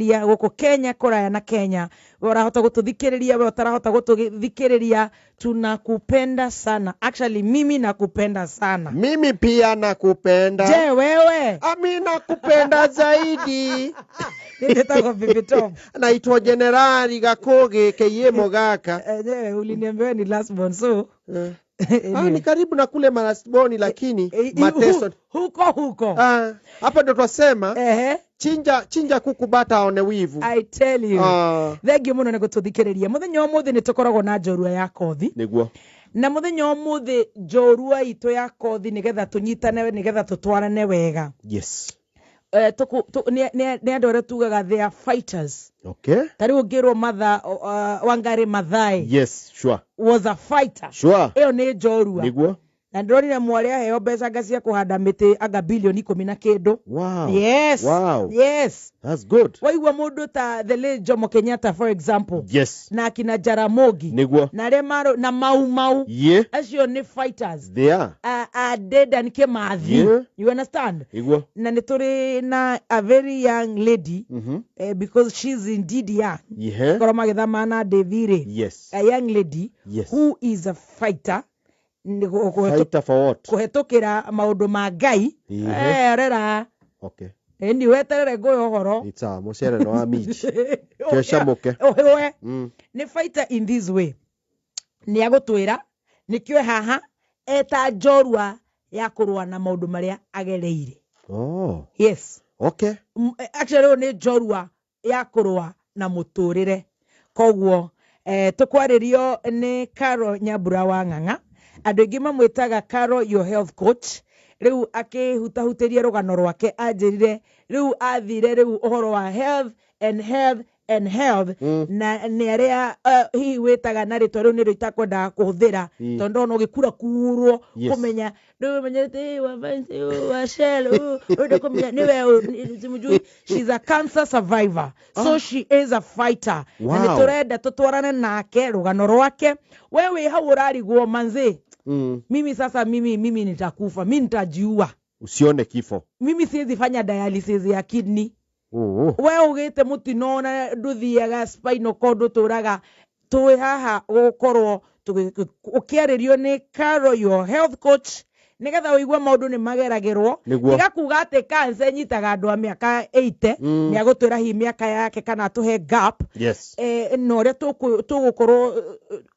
Gũkũ Kenya, kũraya na Kenya, we ũrahota gũtũthikĩrĩria, we ũtarahota gũtũthikĩrĩria, tunakupenda sana. Actually, mimi nakupenda sana. Mimi pia nakupenda. Je, wewe? Ami nakupenda zaidi. Nĩndĩtagwo Bibi Top. Naitwa Jenerali Gakoge Keye Mogaka. Enyewe uliniambia wewe ni last born, so Ah, ni karibu na kule Marasboni, lakini mateso huko huko. Ah, hapa ndo twasema chinja chinja kuku bata aone wivu. I tell you. Ah. Thengiũ mũno nĩ gũtũthikĩrĩria. Mũthenya wa ũmũthĩ nĩ tũkoragwo na njorua ya kothi. Niguo. Na mũthenya wa ũmũthĩ njorua itũ ya kothi, nĩgetha tũnyitane, nĩgetha tũtwarane wega. Nĩ andũ arĩa tugaga they are fighters. Ta rĩu ũngĩrwo Martha, Wangari Maathai was a fighter. Ĩyo nĩ njorua. Na ndĩronire mwarĩ aheo mbeca anga cia kũhanda mĩtĩ anga bilioni 10 na kĩndũ. Yes. Yes. That's good. Waigua mũndũ ta the late Jomo Kenyatta, for example. Na akina Jaramogi. Na arĩa na Mau Mau. Acio nĩ fighters. They are. A Dedan Kimathi. You understand? Niguo. Na nĩ tũrĩ na a very young lady, because she's indeed young. Korwo magĩthama na Devi rĩ. A young lady who is a fighter. Nĩ Fighter for what? Kũhetũkĩra maũndũ ma Ngai. Rera. Ĩni weterere ngũhe ũhoro. It's a mũcere no wa minji. Kĩocamuke. Ũhũe. Nĩ fighter in this way. Nĩ agũtwĩra nĩkĩo haha eta njorua ya kũrũa na maũndũ marĩa agereire. Oh. Yes. Actually, ũyũ nĩ njorua ya kũrũa na mũtũrĩre. Koguo, tũkwarĩrio nĩ Carol Nyambura wa Ng'ang'a. Andũ aingĩ mamwĩtaga Carol your health coach. Rĩu akĩhutahutĩria rũgano rwake anjĩrire rĩu athire rĩu ũhoro wa health and health and health. Na nĩ arĩa, hihi wĩtaga na rĩtwa rĩu nĩrĩo itakwendaga kũhũthĩra, tondũ ndona ũgĩkura kurwo kũmenya rĩu ũmenyete, wa Vance, wa Shell, ũrenda kũmenya nĩwe simjui. She's a cancer survivor, so she is a fighter. Na nĩ tũrenda tũtwarane nake rũgano rwake. We wĩ hau ũrarigwo, manzi, mimi sasa mimi nitakufa, mi nitajiua. Usione kifo. Mimi siwezi fanya dialysis ya kidney. We ugite mutino na nduthiaga spinal cord uturaga twi haha gukorwo ukiarĩrio nĩ Carol your health coach, nigetha ũigue maũndũ nĩ mageragĩrwo. Tiga kuga atĩ cancer ĩnyitaga andũ a mĩaka 80. Nĩ agũtwĩra hihi mĩaka yake kana atũhe gap. Na ũrĩa tũgũkorwo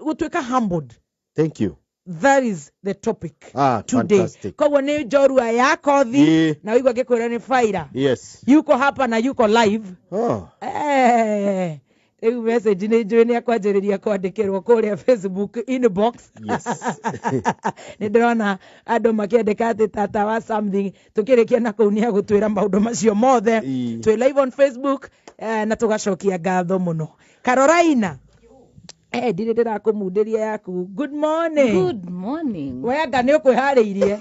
gũtuĩka humbled. Thank you. That is the topic today. Fantastic. Koguo nĩ njorua ya kothi. Na ũigua ngĩkwĩra nĩ faira. Yuko hapa na yuko live. Rĩu message nĩ njũĩ nĩ akwanjĩrĩria kwandĩkĩrwo kũrĩa Facebook inbox. Nĩ ndĩrona andũ makĩandĩka atĩ tata wa something, tũkĩrĩkia na kũu nĩ agũtwĩra maũndũ macio mothe. Twĩ live on Facebook, na tũgacokia ngatho mũno. Carolina, ndirĩ ndĩrakũmundĩria yaku. Good morning. Good morning. We anga nĩ ũkwĩharĩirie?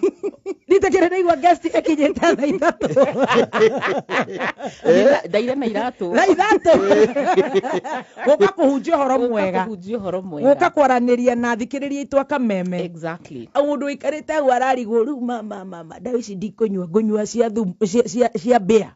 Nditekĩrĩ ndaigua guest ĩkinyĩte thaa 3. Ndaire na iratũ. Thaa 3. Gũka kũhunjia ũhoro Gũka mwega. kũhunjia ũhoro mwega. Gũka kwaranĩria na thikĩrĩria itũ akameme. Mũndũ ũikarĩte hau ararigwo rĩu mama, mama, ndawa ici ndikũnyua, ngũnyua cia thumu, cia mbĩa.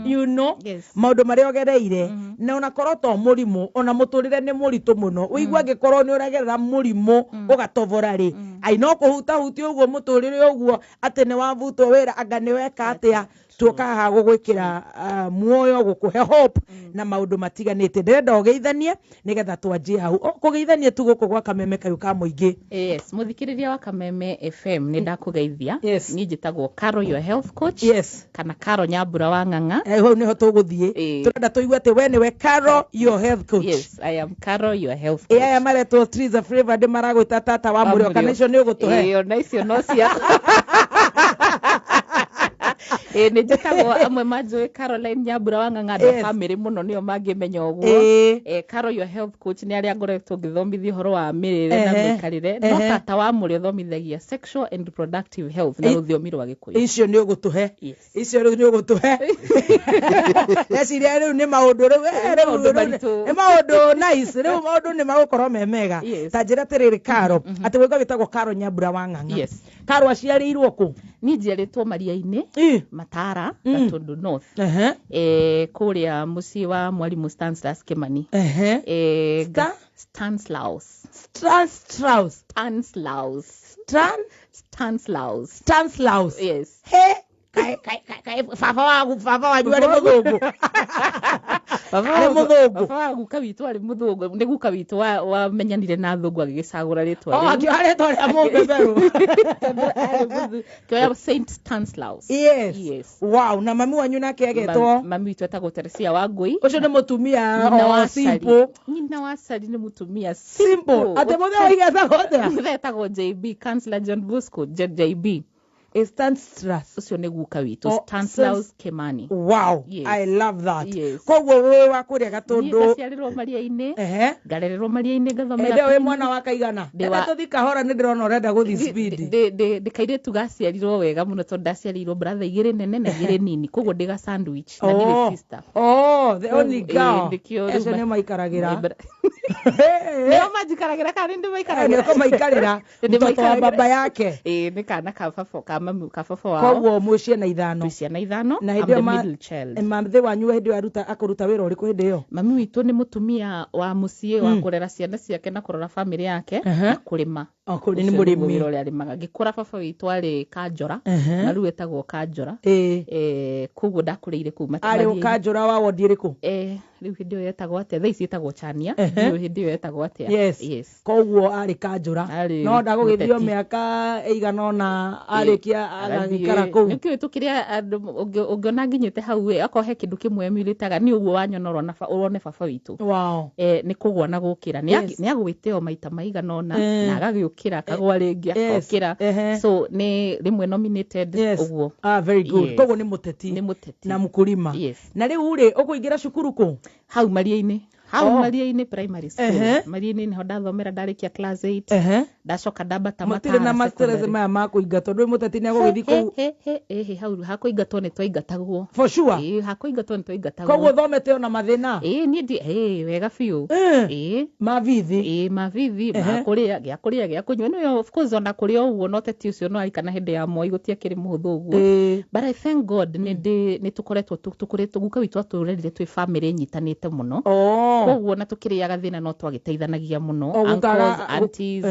You know? Maũndũ marĩa ũgereire. Na onakorwo to mũrimũ, ona mũtũrĩre nĩ mũritũ mũno. Ũigua angĩkorwo nĩ ũragerera mũrimũ, ũgatovora rĩ. Ai, no kũhutahutia ũguo mũtũrĩre ũguo, atĩ nĩ wabutwo wĩra, anga nĩ weka atĩa. Tuoka haha gũgwĩkĩra, muoyo, gũkũhe hope, na maũndũ matiganĩte. Ndĩrenda ũgeithanie nĩgetha twanjie hau. O, kũgeithania tu gũkũ gwa Kameme kayũ ka mũingĩ. Yes, mũthikĩrĩria wa Kameme FM, nĩ ndakũgeithia. Niĩ njĩtagwo Carol your health coach. Kana Carol Nyambura wa Ng'ang'a. Hau nĩho tũgũthiĩ. Tũrenda tũigue atĩ we nĩwe Carol your health coach. Yes, I am Carol your health coach. Aya maretwo Trees of Flavor ndĩ maragwĩta tata wa Wa mũrĩo, kana mũrĩo. icio nĩ ũgũtũhe? Ona icio no cia. Nĩ njĩtagwo amwe manjũĩ Caroline Nyambura wa Ng'ang'a, andũ a family mũno nĩo mangĩmenya ũguo. Carol your health coach nĩ arĩa ngoretwo ngĩthomithia ũhoro wa mĩrĩre na mĩikarĩre. No tata wa mũrĩo thomithagia sexual and reproductive health na rũthiomi rwa Gĩkũyũ. Icio nĩ ũgũtũhe. Icio rĩu nĩ ũgũtũhe. Ndeciria rĩu nĩ maũndũ rĩu, Nĩ rĩu maũndũ rĩu maritũ. nĩ maũndũ nice. Rĩu maũndũ nĩ magũkorwo me mega. Ta njĩra atĩrĩrĩ, Carol, atĩ wĩga wĩtagwo Carol Nyambura wa Ng'ang'a. Karwa aciarĩirwo kũ? Niĩ njiarĩtwo Maria-inĩ, Matara, Gatundu North. Kũrĩa mũciĩ wa mwarimũ Stanislaus Kimani. Stanislaus. Stanislaus. Stanislaus. Stanislaus. Stanislaus. Yes. He. Kai baba wangu baba wanyu arĩ mũthũngũ. Arĩ mũthũngũ. Baba wa guka witũ arĩ mũthũngũ. Nĩ guka witũ wamenyanire na thũngũ agĩgĩcagũra rĩtwa rĩu. Akĩoya rĩtwa rĩa mũbeberũ. Akĩoya Saint Stanislaus. Yes. Yes. Wow, na mami wanyu nake agetwo? Mami witũ etagwo Teresia Wangũi. Ũcio nĩ mũtumia simple. Nyina wa Cari nĩ mũtumia simple. Atĩ mũthee wa ithe etagwo atĩa? Mũthee etagwo JB, Councillor John Bosco, JB. Stanislaus. Ũcio nĩ guka witũ, Stanislaus Kimani. Wow, yes. I love that. Yes. Koguo wĩ wa kũrĩa Gatũndũ. Ndaciarĩrwo Maria-inĩ. Ngarererwo Maria-inĩ, ngathomera. Hĩndĩ ĩyo wĩ mwana wa kaigana? Enda tũthiĩ kahora, nĩ ndĩrona ũrenda gũthiĩ speed. Ndĩ kairĩtu gaciarirwo wega mũno tondũ ndaciarĩirwo brother igĩrĩ nene na igĩrĩ nini, koguo ndĩ ga sandwich na ndirĩ sister. Oh, the only girl. Acio nĩ maikaragĩra. Nĩo manjikaragĩra kana nĩ ndĩmaikaragĩra? Nĩo maikarĩra. Mtoto wa baba yake. Ĩĩ, nĩ kana ka baba ka mami ka baba wao. Koguo mwĩ ciana ithano. Twĩ ciana ithano. Na hĩndĩ ĩyo mathĩ wanyu hĩndĩ ĩyo aruta akũruta wĩra ũrĩkũ hĩndĩ ĩyo? Mami witũ nĩ mũtumia wa mũciĩ wa kũrera ciana ciake na kũrora bamĩrĩ yake na kũrĩma. Nĩ mũrĩmi. Wĩra ũrĩa arĩmaga. Ngĩkũra baba witũ arĩ Kanjora. Na rĩu etagwo Kanjora. Koguo ndakũrĩire kũu Arĩ Kanjora wa wondi ĩrĩkũ? Rĩu hĩndĩ ĩyo yetagwo atĩa? Thaa ici ĩtagwo Chania. Rĩu hĩndĩ ĩyo yetagwo atĩa? Yes. Yes. Koguo arĩ Kanjora. No ndagũgĩthio mĩaka ĩigana ũna arĩkia agagĩikara kũu. Nĩkĩo tũkĩrĩa andũ ũngĩona nginyĩte hau ĩ, akorwo he kĩndũ kĩmwe emulataga nĩ ũguo wanyona ũrone baba witũ. Wow. Nĩ kũgwa na gũkĩra. Nĩ agwĩte o maita maigana ũna na agagĩũkĩra akagwa rĩngĩ akokĩra. So nĩ rĩmwe nominated ũguo. Ah, very good. Koguo nĩ mũteti. Nĩ mũteti. Na mũkũrima. Yes. Na rĩu rĩ ũkũingĩra cukuru kũ? Hau Maria-inĩ. Hau Maria-inĩ primary school. Maria-inĩ nĩho ndathomera ndarĩkia class 8. Ndacoka ndambata Matara. Mũtirĩ na mastress maya ma kũingatwo. Ndũĩ mũteti nĩ agũgĩthiĩ kũu. He hau hakũingatwo nĩ twaingatagwo. For sure. Ĩĩ, hakũingatwo nĩ twaingatagwo. Koguo thomete ona mathĩna. Ĩĩ, niĩ ndi wega biũ. Ĩĩ. Mabithi. Ĩĩ, mabithi, ma kũrĩa, gĩa kũrĩa, gĩa kũnyua. No of course ona kũrĩa ũguo no teti ũcio no arikana hĩndĩ ya Moi gũtiakĩrĩ mũhũthũ ũguo. But I thank God nĩ tũkoretwo tũkũrĩtwo guka witũ atũrerire twĩ family ĩnyitanĩte mũno. Koguo na tũkĩrĩaga thĩna no twagĩteithanagia mũno. Uncles, aunties,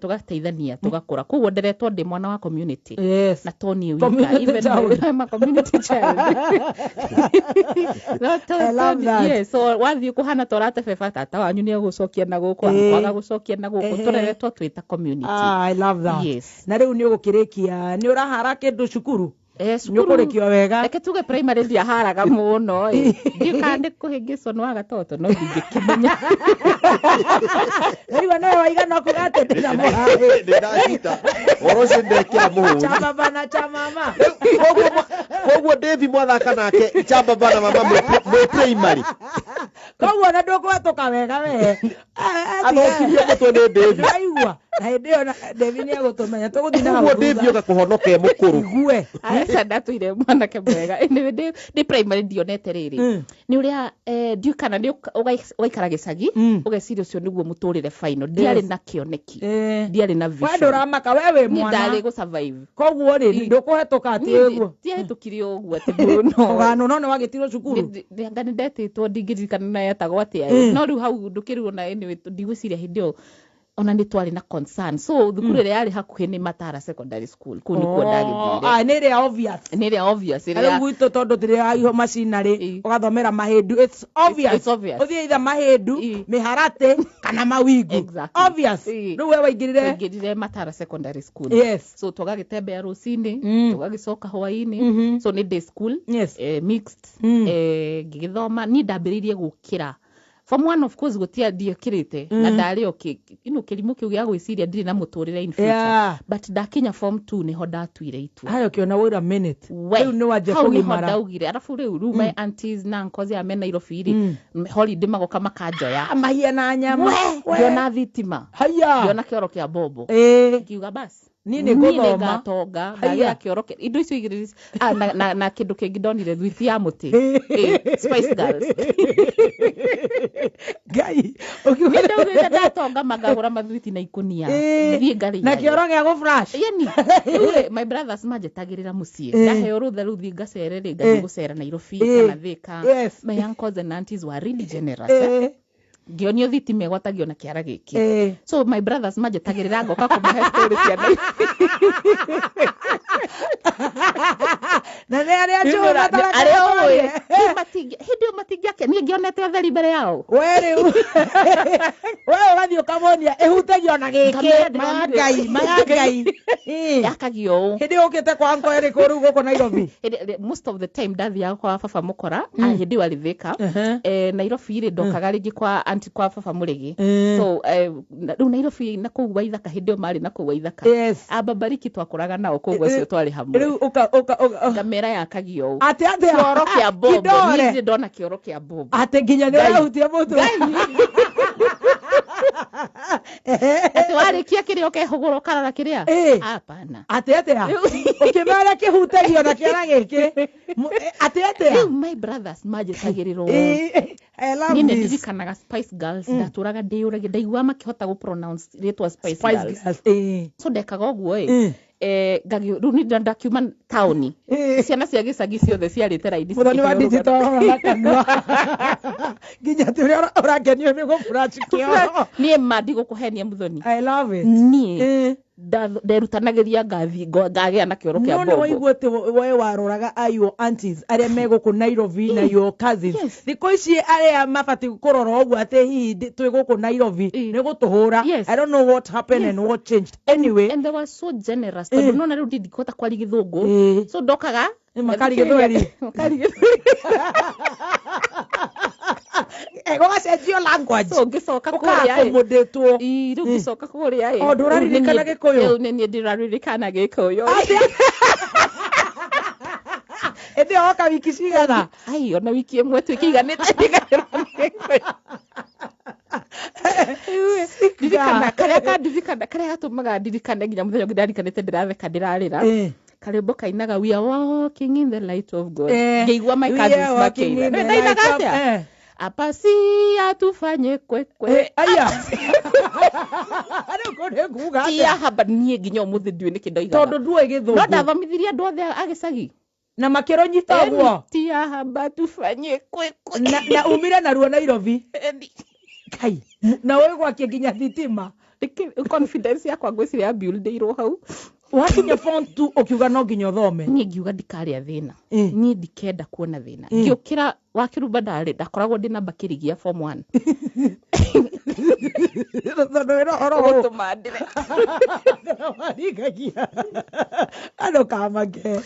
tũgateithania tũgakũra. Koguo nderetwo ndĩ mwana wa community. Yes. Na to niĩ wika, even I'm a community child. No, I love that. Yes, so wathiĩ kũhana ta ũratebeba tata wanyu nĩ egũcokia na gũkũ, kwaga gũcokia na gũkũ, tũreretwo twĩ ta community. Ah, I love that. Yes. Na rĩu nĩ ũgũkĩrĩkia, nĩ ũrahara kĩndũ cukuru? Cukuru. Nĩũkũrĩkio wega. Reke tuge primary ndiaharaga mũno ĩ. Ndiũĩ kana nĩ kũhĩngĩcwo nĩ wa gatoto no ndingĩkĩmenya. Rĩu nawe waigana kuga atĩ ndĩna mũharĩ. Ndĩndacita. Ũhoro ũcio ndekĩra mũhũri. Cha baba na cha mama. Koguo Davy mwathaka nake cha baba na mama mwĩ primary. Koguo na ndũkũhetũka wega we. Athũkirie mũtwe nĩ Davy. Ndaigua. Na hĩndĩ ĩyo Davy nĩ egũtũmenya tũgũthiĩ na hau Koguo thutha. Davy oka kũhonoka e mũkũrũ. Igue. Aca ndatũire mwanake mwega. Anyway, ndĩ primary ndionete rĩrĩ. Nĩ ũrĩa ndiũĩ kana nĩ ũgaikara gĩcagi ũgeciria ũcio nĩguo mũtũrĩre final. Ndiarĩ na kĩoneki. Ndiarĩ na vision. We ndũramaka we wĩ mwana. Niĩ ndarĩ gũ survive. Koguo rĩ ndũkũhetũka atĩ ũguo. Ndiahĩtũkire ũguo atĩ mũno. Ũganũ no nĩ wagĩtirwo cukuru. Anga nĩ ndetĩtwo ndingĩririkana na yetagwo atĩa. No rĩu hau ndũkĩrwo na anyway ndigwĩciria hĩndĩ ĩyo ona nĩ twarĩ na concern. So thukuru ĩrĩa yarĩ hakuhĩ nĩ Matara Secondary School. Kũu nĩkuo ndagĩthire. Ah, nĩ ĩrĩa obvious. Nĩ ĩrĩa obvious. Rĩu gwitũ tondũ tũrĩ iho macinarĩ ũgathomera mahĩndu. It's obvious. It's obvious. Ũthiĩ either mahĩndu, mĩharatĩ kana mawingu. Exactly. Obvious. Rĩu we waingĩrire? Waingĩrire Matara Secondary School. Yes. So tũgagĩtembea rũcinĩ, tũgagĩcoka hwaĩ-inĩ. So nĩ day school. Yes. Mixed. Ngĩgĩthoma. Niĩ ndambĩrĩirie gũkĩra. Form 1 of course gũtia ndiĩkĩrĩte na ndarĩ o kĩrimũ kĩu gĩa gwĩciria ndirĩ na mũtũrĩre in future. But ndakinya form 2 nĩho ndatuire itua. Hayo ũkĩona wait a minute. Rĩu nĩ wanjia Hau nĩho kũgimara. ndaugire. Arabu rĩu my aunties na uncles aya me Nairobi rĩ, holiday magoka makanjoya. Mahia na nyama. Ngĩona thitima. Haya. Ngĩona kĩoro kĩa bobo. Ngiuga basi. Niĩ nĩ ngũthoma. Ngatonga, ngagĩa kĩoro kĩa indo icio igĩrĩ na kĩndũ kĩngĩ ndonire thwiti ya mũtĩ. Spice Girls. Ngai, ũkiuga Nĩ ndaugĩte Ndatonga mangagũra mathwiti na ikunia. Thiĩ ngarĩa. Na kĩoro gĩa gũ flash. Yani, rĩu my brothers manjetagĩrĩra mũciĩ. Ndaheo rũtha rĩu thiĩ ngacere rĩ, ngathiĩ gũcera Nairobi kana Thika. My uncles and aunties were really generous. Ngĩonio thitima ĩgwatagio na kĩara gĩkĩ. So my brothers manjetagĩrĩra ngoka kũmahe story cia Nairobi. Na nĩ arĩa njũĩ arĩa ũĩ. Hĩndĩ ĩyo matingĩake niĩ ngĩonete ũtheri mbere yao. We rĩu we ũgathiĩ ũkamonia ĩhutagio na gĩkĩ maya Ngai maya Ngai. Yakagio ũũ. Hĩndĩ ĩyo ũkĩte kwa uncle ĩrĩkũ rĩu gũkũ Nairobi? Most of the time ndathiaga kwa baba mũkora, hĩndĩ ĩyo arĩ Thika. Nairobi rĩ ndokaga rĩngĩ kwa auntie kwa baba Mũrĩgi. So rĩu Nairobi na kũu Waithaka hĩndĩ ĩyo marĩ na kũu Waithaka. Ababariki twakũraga nao kũu acio twarĩ hamwe. Rĩu ũka ngamera yakagio ũũ. Atĩ atĩa? Kĩoro kĩa bombo. Niĩ ndirĩ ndona kĩoro kĩa bombo. Atĩ nginya nĩ ũrahutia mũtwe. Atĩ warĩkia kĩrĩa ũkehũgũra ũkarora kĩrĩa? Hapana. Atĩ atĩa? Ũkĩmera kĩhutagio na kĩara gĩkĩ. Atĩ atĩa? Rĩu my brothers manjĩtagĩrĩra ũũ. I love Niĩ this. nĩndirikanaga Spice Girls, ndatũraga ndĩyũragia, ndaiguaga makĩhota gũ pronounce rĩtwa Spice Girls. So ndekaga ũguo ĩ. Rĩu nĩ ndakiuma taũni. Ciana cia gĩcagi ciothe ciarĩte raini Mũthoni wa cikĩheo digital rũgano. ũrona kanua. Nginya atĩ ũrĩa ũrakenio nĩ gũ-flash kĩoro. Niĩ ma ndigũkũhenia Mũthoni. I love it. Niĩ nderutanagĩria ngathiĩ ngagĩa na kĩoro kĩa No nĩ mbombo. waigua atĩ we waroraga a your aunties arĩa me gũkũ Nairobi na your cousins. Thikũ ici arĩa mabatiĩ kũrora ũguo atĩ hihi twĩ gũkũ Nairobi nĩ gũtũhũra. I don't know what happened and what changed. Anyway. And they were so generous. Tondũ nona rĩu ndingĩhota kwaria gĩthũngũ. So ndokaga Makari gĩthweri. Makari gĩthweri. Gũgacenjio language. So ngĩcoka kũrĩa ĩ. Ũka-accommodate-wo. Rĩu ngĩcoka kũrĩa ĩ. O, ndũraririkana Gĩkũyũ? Rĩu nĩ niĩ ndĩraririkana Gĩkũyũ. Ĩndĩ ĩyo woka wiki cigana? Ai, ona wiki ĩmwe tuĩkĩiganĩte ndiganĩrwo. Ndirikana, karĩa kandirikana, karĩa gatũmaga ndirikane nginya mũthenya ũngĩ ndarikanĩte ndĩratheka ndĩrarĩra. Karwĩmbo kainaga we are walking in the light of God. Ngĩigua my We cousins are walking makĩina. in the Nĩ ndainaga light of- atĩa? Apasia tufanye kwekwe. Aya. Rĩu kũu nĩ nguga atĩa? Tia haba niĩ nginya ũmũthĩ ndiũĩ nĩkĩ ndoigaga. Tondũ nduĩ gĩthũngũ. No ndathomithirie andũ othe a gĩcagi. Na makĩrũnyita ũguo. Tia haba tufanye kwekwe. Na umire naruo Nairobi. Kai. Na ũĩ gwakia nginya thitima. Confidence yakwa ngwĩciria ya build-ĩirwo hau. Wakinya form 2 ũkiuga no nginya ũthome. Niĩ ngiuga ndikarĩa thĩna. Niĩ ndikenda kuona thĩna. Ngĩũkĩra wa kĩrumba ndarĩ, ndakoragwo ndĩ namba kĩrigia form 1. Tondũ wĩra ũhoro ũũ. Ũgũtũma ndĩre. Waringagia. Andũ kamake.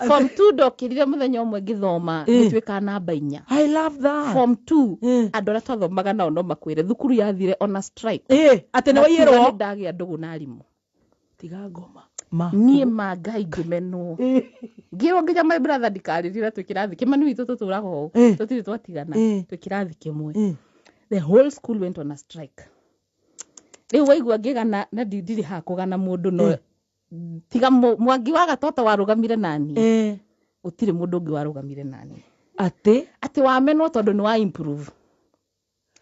Form 2 ndokĩrire mũthenya ũmwe ngĩthoma, ngĩtuĩka namba 4. I love that. Form 2, andũ arĩa twathomaga nao no makwĩre, thukuru yathire ona strike. Atĩ nĩ waiyĩrwo? Makiuga nĩ ndagĩa ndũgũ na arimũ. Tiga ngoma. Ma. Niĩ ma Ngai ngĩmenwo. Ngĩrwo nginya my brother ndikarĩrĩra twĩ kĩrathi kĩmwe, nĩ witũ tũtũraga ũũ, tũtirĩ twatigana, twĩ kĩrathi kĩmwe. The whole school went on a strike. Rĩu waigua ngĩgana na ndirĩ haha kũgana mũndũ no tiga Mwangi wa Gatoto warũgamire nani. Gũtirĩ mũndũ ũngĩ warũgamire nani. Atĩ? Atĩ wamenwo tondũ nĩ wa improve.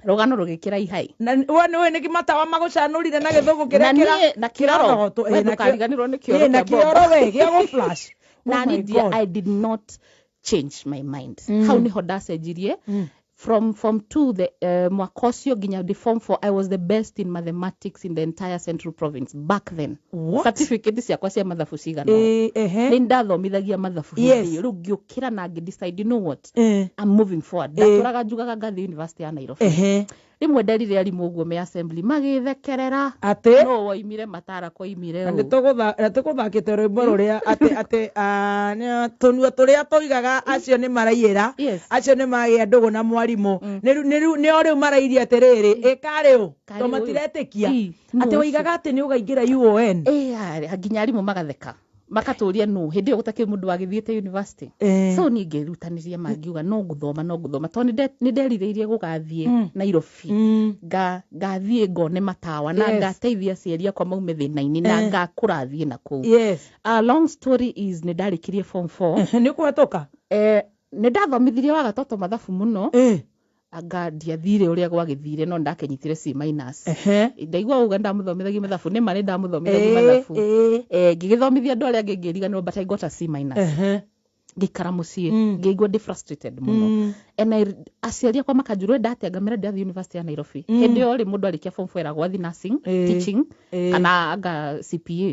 Rũgano rũgĩkĩra ihai. Na we nĩ ũĩ nĩkĩ matawa magũcanũrire na gĩthũngũ kĩrĩa Na niĩ, na kĩoro. kĩrorotwo, We na ndũkariganĩrwo nĩ kĩoro na kĩa bombo. kĩoro we, gĩa gũ flash. Na Oh my niĩ ndia, God. I did not change my mind. Hau nĩho ndacenjirie. From form 2 the mwaka ũcio nginya the form 4, I was the best in mathematics in the entire Central Province back then. What? Certificate ciakwa cia mathabu cigana ũũ. Nĩ ndathomithagia mathabu hĩndĩ ĩyo. Rĩu ngĩũkĩra na ngĩ decide, you know what? I'm moving forward. Ndatũraga njugaga ngathiĩ university ya Nairobi. Rĩmwe nderire arimũ ũguo me assembly magĩthekerera. Atĩ? No woimire matara koimire Na ũũ. nĩtũgũthakĩte rwĩmbo rũrĩa atĩ, tũnua tũrĩa tũigaga acio nĩ maraiyĩra, acio nĩ magĩa ndũgũ na mwarimũ. Nĩo rĩu marairie atĩrĩrĩ, ĩka rĩu, Karĩ to ũyũ. matiretĩkia. Nũ Atĩ ũcio? woigaga atĩ nĩ ũkaingĩra UON. Nginya arimũ magatheka. Makatũria nũ, hĩndĩ ĩyo gũtakĩrĩ mũndũ wagĩthiĩte university. So niĩ ngĩrutanĩria mangiuga no ngũthoma, no ngũthoma. Tondũ nĩ nderirĩirie gũgathiĩ Nairobi. Ngathiĩ ngone matawa na ngateithia aciari akwa maume thĩna-inĩ na ngakũra thiĩ na kũu. Long story is nĩ ndarĩkirie form 4. Nĩ ũkũhetũka? Nĩ ndathomithirie wa Gatoto mathabu mũno. Anga ndiathire ũrĩa gwagĩthire no ndakĩnyitire C minus. Ndaigua uga ndamũthomithagia mathabu nĩ ma nĩ ndamũthomithagia mathabu. Ngĩgĩthomithia andũ arĩa angĩ ngĩriganĩrwo, but I got a C minus. Ngĩikara mũciĩ, ngĩigua ndĩ frustrated mũno. And aciari akwa makanjũria, "Ũrenda atĩa?" Ngamĩra ndĩrathiĩ University ya Nairobi. Hĩndĩ ĩyo rĩ, mũndũ arĩkia form 4 eragwo athiĩ nursing, teaching kana anga CPA.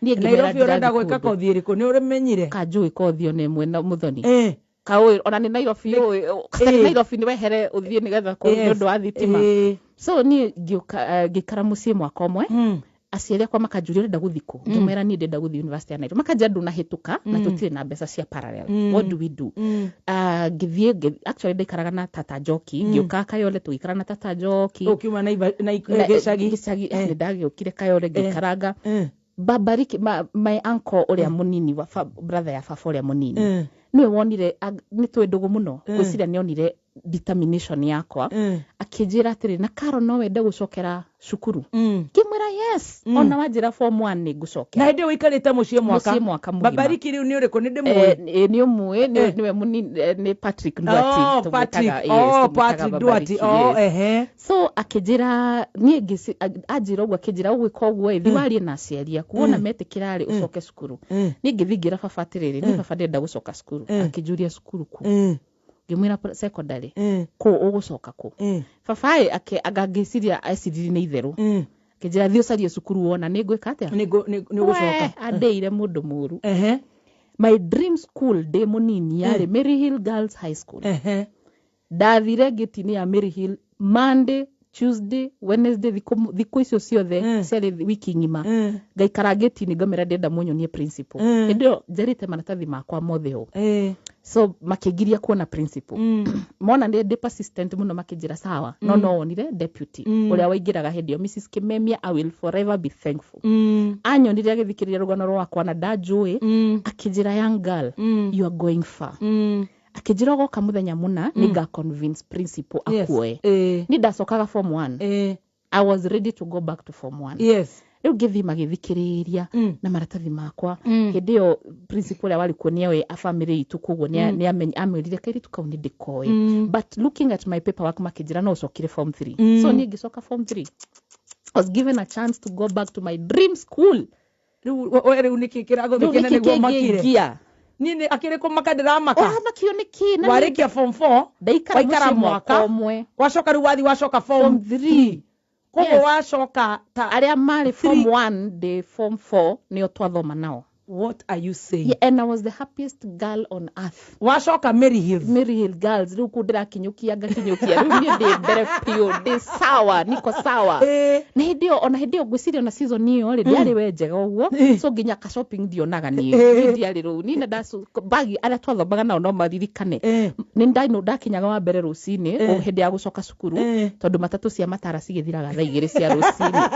Niĩ ngĩmera Nairobi ũrenda ndĩrathiĩ gwĩka kũndũ. Kothi ĩrĩkũ nĩ ũrĩmenyire? Kanjũĩ kothi ona ĩmwe na mũthoni kaũĩ ona nĩ Nairobi ũĩ katarĩ Nairobi nĩ wehere ũthiĩ nĩgetha kũu nĩ ũndũ wa thitima. So niĩ ngĩũka, ngĩikara mũciĩ mwaka ũmwe. Aciari akwa makanjũria, "Ũrenda gũthiĩ kũ?" Ngĩmera niĩ ndĩrenda gũthiĩ University ya Nairobi. Makanjĩra, "Ndũnahĩtũka na tũtirĩ na mbeca cia parallel. What do we do?" Ah, ngĩthiĩ actually ndaikaraga na tata Njoki. Ngĩũka Kayole, tũgĩikara na tata Njoki. Ũkiuma gĩcagi. Gĩcagi nĩ ndagĩũkire Kayole ngĩikaranga. Babariki my uncle ũrĩa mũnini wa brother ya baba ũrĩa mũnini, nĩwe wonire nĩ twĩ ndũgũ mũno. Ngwĩciria nĩ onire determination yakwa. Akĩnjĩra atĩrĩ, "Na Karo, no wende gũcokera cukuru?" Ngĩmwĩra, "Yes, ona wanjĩra form 1 nĩ ngũcokera." Na hĩndĩ ĩyo ũikarĩte mũciĩ mwaka? Mũciĩ mwaka mũgima. Babariki rĩu nĩ ũrĩkũ? Nĩ ndĩmũĩ. Nĩ ũmũĩ, nĩwe mũnini, nĩ Patrick Nduati. Oh, Tũmwĩtaga, Patrick. yes, Oh, tũmwĩtaga Patrick Babariki, Duarte. Oh, yes. So akĩnjĩra niĩ anjĩra ũguo, akĩnjĩra, "Ũgwĩka ũguo ĩ, thiĩ warie na aciari aku, wona metĩkĩra rĩ, ũcoke cukuru." Niĩ ngĩthiĩ ngĩra baba atĩrĩrĩ, "Niĩ baba ndĩrenda gũcoka cukuru." Akĩnjũria, "Cukuru kũ?" Ngĩmwĩra, "Secondary." "Kũ ũgũcoka kũ?" Baba ĩ anga ngĩciria eciririe nĩ itherũ. Akĩnjĩra, "Thiĩ ũcarie cukuru, wona nĩ ngwĩka atĩa." Nĩ ũgũcoka. We, andĩire mũndũ mũru. My dream school ndĩ mũnini yarĩ Maryhill Girls High School. Ndathire ngĩti-inĩ ya Maryhill Monday, Tuesday, Wednesday, thikũ icio ciothe ciarĩ wiki ng'ima. Ngaikara ngĩti-inĩ ngamera ndĩrenda mũnyonie principal. Hĩndĩ ĩyo njarĩte maratathi makwa mothe ũũ. So makĩngiria kuona principal. Mona ndĩ persistent mũno, makĩnjĩra sawa, no no wonire deputy ũrĩa waingĩraga hĩndĩ ĩyo, Mrs Kimemia. I will forever be thankful. Anyonire agĩthikĩrĩria rũgano rwakwa na ndanjũĩ, akĩnjĩra, "Young girl, you are going far." Akĩnjĩra, "Ũgoka mũthenya mũna, nĩ nga convince principal akuoe." Niĩ ndacokaga form 1. I was ready to go back to form 1. Rĩu ngĩthiĩ magĩthikĩrĩria na maratathi makwa. Hĩndĩ ĩyo principal ũrĩa warĩ kuo nĩoĩ a family itũ, koguo amwĩrire kairĩtu kau nĩ ndĩkoĩ. But looking at my paperwork, makĩnjĩra no ũcokire form 3. So niĩ ngĩcoka form 3. I was given a chance to go back to my dream school. Rĩu we rĩu nĩkĩ Rĩu kĩragũthĩkĩna nĩkĩ nĩguo makire? kĩngĩngia? Niĩ nĩ akĩrĩ kũmaka ndĩramaka. Ũramakio nĩkĩ? Na nĩ- Warĩkia form 4, ndaikara waikara mũciĩ mwaka mwaka, ũmwe. wacoka rĩu wathi wacoka form Form 3. Koguo Yes. wacoka ta Arĩa marĩ form Three. 1 ndĩ form 4 nĩo twathoma nao. What are you saying? Yeah, and I was the happiest girl on earth. Wacoka Maryhill. Maryhill Girls, rĩu kũu ndĩrakinyũkia ngakinyũkia, rĩu niĩ ndĩ mbere biũ, ndĩ sawa, niko sawa. Na hĩndĩ ĩyo, ona hĩndĩ ĩyo ngwĩciria ona season ĩyo rĩ, ndiarĩ we njega ũguo. So nginya ka shopping ndionaga niĩ. Niĩ ndiarĩ rũu niĩ na bagi arĩa twathomaga nao no maririkane. Nĩ ndaino ndakinyaga wa mbere rũcinĩ o hĩndĩ ya gũcoka cukuru, tondũ matatũ cia matara cigĩthiraga thaa 2 cia rũcinĩ.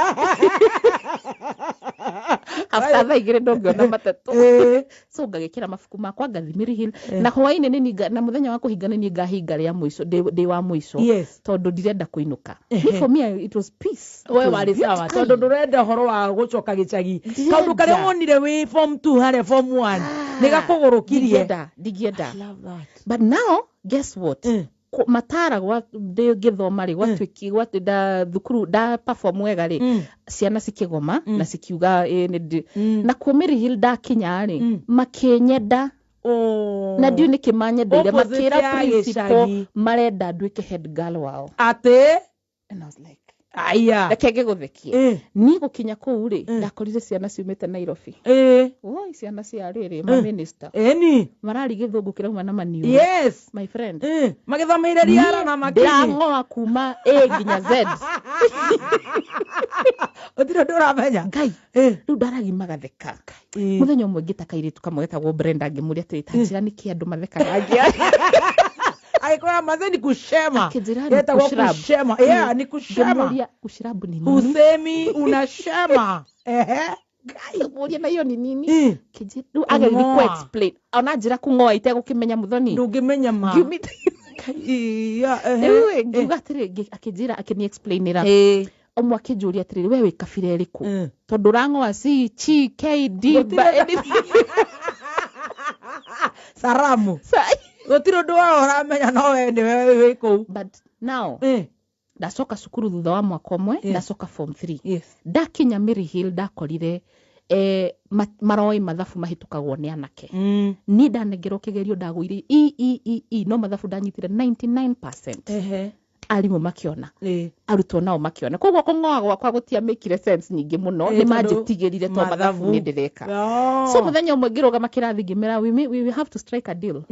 After thaa 2 ndũngĩona matatũ. So ngagĩkĩra mabuku makwa ngathi Maryhill na hwainĩ nĩ niĩ na mũthenya wa kũhinga nĩ niĩ ngahinga rĩa mũico, ndĩ wa mũico, tondũ ndirenda kũinũka. Ni for me it was peace. It We was warĩ sawa beautiful. tondũ ndũrenda ũhoro wa gũcoka gĩcagi. Ndirenda. Kaũndũ karĩa wonire wĩ form 2 harĩa form 1 nĩ gakũgũrũkirie. Ndingĩenda, ndingĩenda. I love that. But now guess what? Matara gwa ndĩ ngĩthoma rĩ, gwatuĩki gwatĩ nda thukuru nda perform wega rĩ, ciana cikĩgoma na cikiuga ĩ nĩ ndĩ na kuo Maryhill ndakinya rĩ, makĩnyenda. Oh. Na ndiũ nĩkĩ manyendeire. Opposite Makĩra ya principal gĩcagi. marenda nduĩke head girl wao. Atĩ? And I was like, Aya. reke ngĩgũthekie. Niĩ gũkinya kũu rĩ, ndakorire ciana ciumĩte Nairobi. Oi, ciana cia rĩrĩ maminista Eni. marari gĩthũngũ kĩrauma na maniũrũ. My friend, Magĩthomeire riara na makini. Ndĩrang'oa kuma A nginya Z. Gũtirĩ ũndũ ũramenya. Ngai. Rĩu ndaragi magatheka. Mũthenya ũmwe ngĩta kairĩtu kamwe getagwo Brenda, ngĩmũria atĩrĩ, "Ta njĩra nĩkĩ andũ mathekaga ngĩaria?" Agĩkwĩra maze ni kushema. Akĩnjĩra ni Yetagwo kushrub. kushema. Yeah, ni kushema. Ngĩmũria, "Kushrabu ni nini?" Usemi unashema. Ehe. Ngĩmũria, "Na hiyo ni nini?" Kĩnjĩra rĩu ageririe Kũng'oa. ku explain, ona njĩra kũng'oa itegũkĩmenya mũthoni. Ndũngĩmenya ma. Ngiumĩte Iya, ehe. rĩu ĩ, ngiuga atĩrĩ, akĩnjĩra akĩni explainĩra. Ũmwe akĩnjũria atĩrĩrĩ, "We wĩ kabira ĩrĩkũ?" Tondũ ũrang'oa C Ch K D Gũtirĩ- ba- anything. Saramu. Gũtirĩ ũndũ wao ũramenya no we nĩwe wĩ kũu. But now ndacoka cukuru thutha wa mwaka ũmwe, ndacoka form 3. Ndakinya Maryhill ndakorire maroĩ mathabu mahĩtũkagwo nĩ anake. Niĩ ndanengerwo kĩgerio ndagũire E E E E, no mathabu ndanyitire 99%. Arimũ makĩona, arutwo nao makĩona, koguo kũng'oa gwakwa gũtiamĩkire sense nyingĩ mũno. Nĩ manjĩtigĩrire to mathabu nĩ ndĩreka. So mũthenya ũmwe ngĩrũgama kĩrathi ngĩmera, we have to strike a deal.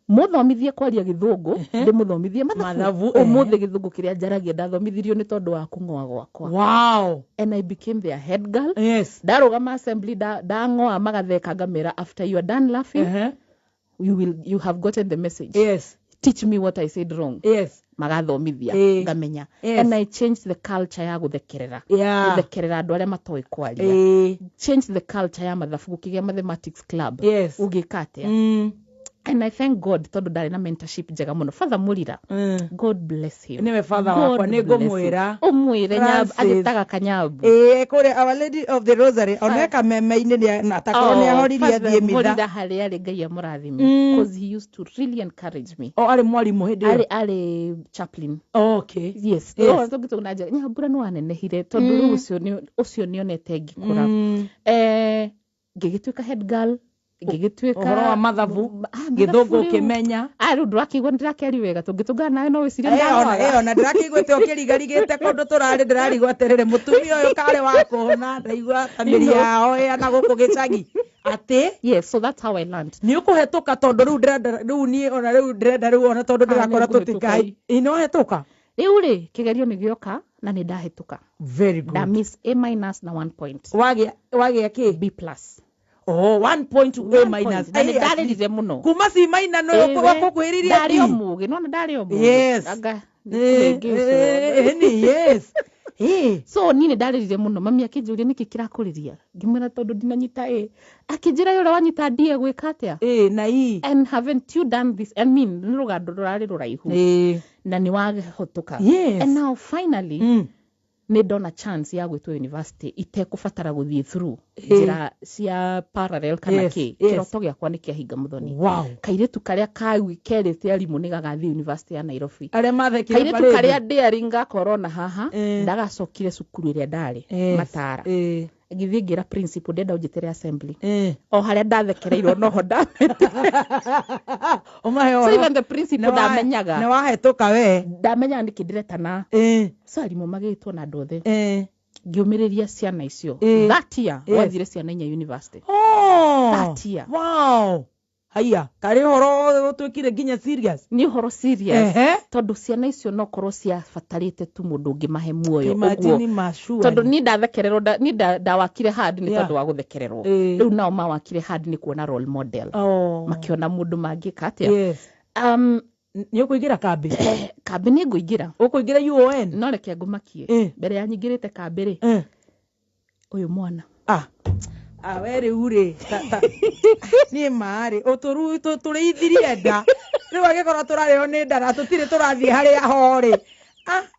Mũthomithie kwaria gĩthũngũ, ndĩmũthomithie mathabu. Ũmũthĩ gĩthũngũ kĩrĩa njaragia ndathomithirio nĩ tondũ wa kũng'oa gwakwa. Wow. And I became their head girl. Ndarũgama assembly ndang'oa magatheka, ngamera, after you are done laughing, you have gotten the message. Teach me what I said wrong. Magathomithia, ngamenya. And I changed the culture ya gũthekerera. Gũthekerera andũ arĩa matoĩ kwaria. Change the culture ya mathabu, gũkĩgĩa mathematics club. Ũgĩka atĩa? And I thank God tondũ ndarĩ na mentorship njega mũno. Father Murira, God bless him. Nĩwe father wakwa, nĩ ngũmwĩra. Ũmwĩre agĩtaga Kanyambu. Kũrĩa Our Lady of the Rosary, ona kameme-inĩ na takorwo nĩ ahoririe athiĩ mitha. Murira harĩa arĩ, Ngai amũrathime. Because he used to really encourage me. O arĩ mwarimũ hĩndĩ ĩyo? Arĩ chaplain. Okay. Yes. Tũngĩtũgũ na Nyambura nĩ wanenehire tondũ rĩu ũcio nĩonete ngĩkũra. Ngĩgĩtuĩka head girl. Ngĩgĩtuĩka ũhoro wa mathabu, gĩthũngũ ũkĩmenya. Rĩu ndũrakĩigua nĩndĩrakĩaria wega, tũngĩtũngana nawe no wĩcirie ndanoga. Ona ndĩrakĩiguĩte ũkĩrigarigĩte kũndũ tũrarĩ, ndĩrarigwo atĩrĩrĩ, mũtumia ũyũ karĩ wa kũhona, ndaigua famĩlĩ yao ĩana gũkũ gĩcagi. Atĩ? Yes, so that's how I learned. Nĩ ũkũhetũka tondũ rĩu ndĩrenda, rĩu niĩ ona rĩu ndĩrenda rĩu ona tondũ ndĩrakora tũtikai. Ĩ, nĩ wahetũka? Rĩu rĩ, kĩgerio nĩ gĩoka na nĩ ndahĩtũka. Very good. Nda miss A minus na 1 point. Wagĩa kĩ? B plus. Oh, 1 point A minus. Na nĩ ndarĩrire mũno. Kuma C minus no gũkuhĩrĩria B. Ndarĩ o mũgĩ, nona ndarĩ o mũgĩ. Yes. Anga, Yes. So niĩ nĩ ndarĩrire mũno, mami akĩnjũria nĩkĩ kĩrakũrĩria, ngĩmwĩra tondũ ndinanyita A. Akĩnjĩra ũrĩa wanyita D egwĩka atĩa? A na E. And haven't you done this? I mean, nĩ rũgando rũrarĩ rũraihu. Na nĩ wahotũka. Yes. And now finally, nĩ ndona chance ya gwĩtwo university itekũbatara gũthiĩ through njĩra cia parallel kana kĩ. Kĩroto gĩakwa nĩ kĩahinga mũthoni. Wow. Kairĩtu karĩa kerĩte arimũ nĩ gagathiĩ university ya Nairobi. Arĩa mathekire kairĩtu karĩa ndĩari ngakorwo na haha, ndagacokire cukuru ĩrĩa ndarĩ Matara. Ngĩthiĩ ngĩra principal ndenda ũnjĩtĩre assembly. O harĩa ndathekereirwo noho ndamete. Ũmahe So even the principal ndamenyaga. Nĩ wahetũka we. Ndamenyaga nĩkĩ ndĩretana. So arimũ magĩtwo na andũ othe. Ngĩũmĩrĩria ciana icio. That year wathire ciana inya university. That year. Wow. Haiya, karĩ ũhoro ũtuĩkire nginya serious. Nĩ ũhoro serious. Tondũ ciana icio no korwo ciabatarĩte tu mũndũ ũngĩmahe muoyo ũguo. Tondũ niĩ ndathekererwo, niĩ ndawakire hard nĩ tondũ wa gũthekererwo. Rĩu nao mawakire hard nĩ kuona role model. Makĩona mũndũ mangĩka atĩa. Yes. Nĩ ũkũingĩra kambĩ? Kambĩ nĩ ngũingĩra. Ũkũingĩra UON? No reke ngũmakie. Mbere ya nyingĩrĩte kambĩ rĩ, ũyũ mwana. We rĩu rĩ, niĩ marĩ, tũrĩithirie nda. Rĩu angĩkorwo tũrarĩo nĩ nda na tũtirĩ tũrathiĩ harĩa ho rĩ.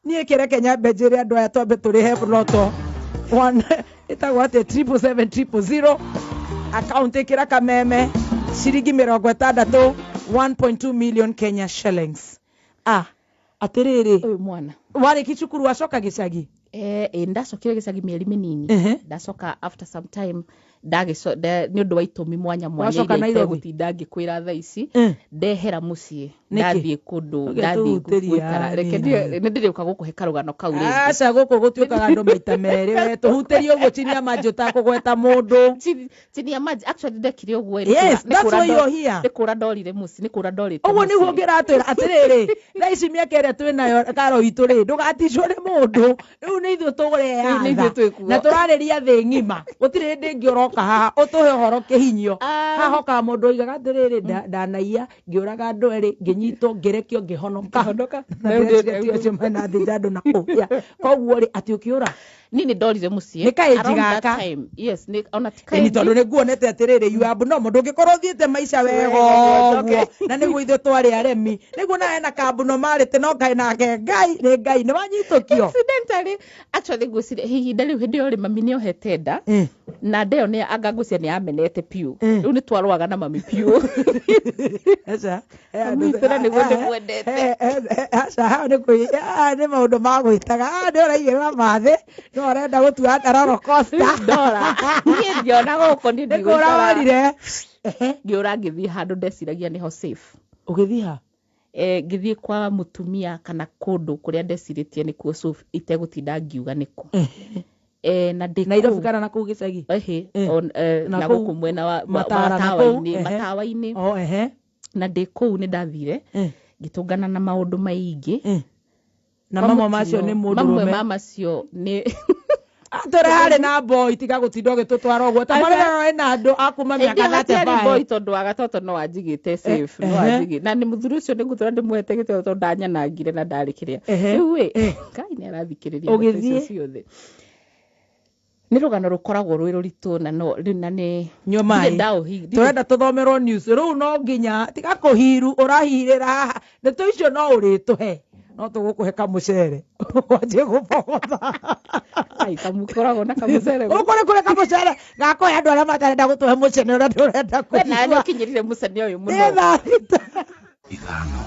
Niĩ kĩreke nyambe njĩre andũ aya twambe tũrĩhe loto. One, ĩtagwo atĩa? 777 000. Account ĩkĩra kameme, ciringi mĩrongo ĩtandatũ, 1.2 million Kenya shillings. Atĩrĩrĩ. Ũyũ mwana. Warĩki cukuru wacoka gĩcagi? Ndacokire gĩcagi mĩeri mĩnini. Ndacoka after some time, nĩ ũndũ wa itũmi mwanya mwanya iria itegũtinda ngĩkwĩra thaa ici, ndehera mũciĩ, ndathiĩ kũndũ, ndathiĩ gũikara. Reke nĩ ndĩrĩũka gũkũhe karũgano kau rĩngĩ. Aca, gũkũ gũtuĩkaga andũ maita merĩ. We tũhutĩrie ũguo chini ya maji ũtakũgweta mũndũ. Chini ya maji, actually ndekire ũguo. Yes, that's why you're here. Nĩ kũra ndorire mũciĩ, nĩ kũra ndorĩte Ũguo nĩguo ngĩratwĩra atĩrĩrĩ, thaa ici mĩaka ĩrĩa twĩnayo karo itũ rĩ, ndũgaticwo nĩ mũndũ. Rĩu nĩ ithuĩ tũreatha. Na tũrarĩria thĩ ng'ima. Gũtirĩ hĩndĩ ĩngĩ ũroka haha ũtũhe ũhoro kĩhinyio. Haha hokaga mũndũ oigaga atĩrĩrĩ, ndanaiya, ngĩũraga andũ erĩ, ngĩnyitwo, ngĩrekio, ngĩhonoka. Na ndĩreciria ti acio mena thĩnja andũ na kũu. Koguo rĩ, atĩ ũkĩũra? Niĩ nĩ ndorire mũciĩ. Nĩ kaĩnji Around that gaka? time, yes, nĩ ona ti Ĩni kaĩnji. tondũ nĩ nguonete atĩrĩrĩ, you are abnormal, ndũngĩkorwo ũthiĩte maica wega Wega ũguo, ũguo, na nĩguo ithuĩ twarĩ aremi, nĩguo nawe na kabnormality no kaĩ nake Ngai nĩ Ngai nĩ wanyitũkio. Accidentally, actually ngwĩciria ihinda rĩu hĩndĩ ĩyo rĩ mami nĩ ohete nda, na nda ĩyo nĩ anga ngwĩciria nĩ yamenete biũ. Rĩu nĩ twarũaga na mami biũ. Aca, Mami witũ na nĩguo ndĩmwendete. Aca, hau nĩ kwĩ nĩ maũndũ ma gwĩtaga. Nĩ ũraigĩrĩra mathĩ, no ũrenda gũtua roller coaster. Ndora niĩ ndiona gũkũ niĩ Nĩ kũra ndigũikara. worire. Ngĩũra ngĩthiĩ handũ ndeciragia nĩho safe. Ũgĩthiĩ ha? Ngĩthiĩ kwa mũtumia kana kũndũ kũrĩa ndecirĩtie nĩkuo safe, itegũtinda ngiuga nĩkũ. Na ndĩ Nairobi kũu- kana na kũu gĩcagi? Ehe, Na na kũu gũkũ mwena wa Matara na kũu, matawa-inĩ, ehe. matawa-inĩ. Oh, ehe. Na ndĩ kũu nĩ ndathire ngĩtũngana na maũndũ maingĩ. Na Kwa mamwe macio mũtino, nĩ mũndũ mamwe rũme. ma macio nĩ Atũre harĩ na boy, tiga gũtinda ũgĩtũtwara ũguo. Ta marĩa ĩna andũ a kuma Hĩndĩ mĩaka ĩyo hatiarĩ 35. boy tondũ wa gatoto no anjigĩte safe, no anjigĩ na nĩ mũthuri ũcio nĩ ngũtũra ndĩmũhete gĩtĩo tondũ ndanyanangire na ndarĩ kĩrĩa. Rĩu ĩ, Ngai nĩ arathikĩrĩria ndeto Ũgĩthiĩ? icio ciothe. Nĩ rũgano rũkoragwo rwĩ rũritũ na no rĩu na nĩ Nyua ndirĩ maĩ. Tũrenda tũthomerwo news rĩu, no nginya tiga kũhiru ũrahirĩra haha, ndeto icio no ũrĩtũhe, no tũgũkũhe kamũcere wanjie gũbogotha. Ai, kamũkoragwo na kamũcere. Gũkũ nĩ kũrĩ kamũcere gakũhe andũ arĩa matarenda gũtũhe mũcene ũrĩa tũrenda We nawe nĩ kũigua. ũkinyĩrire mũcene ũyũ Nĩ mũno. thaa 6. Ithano.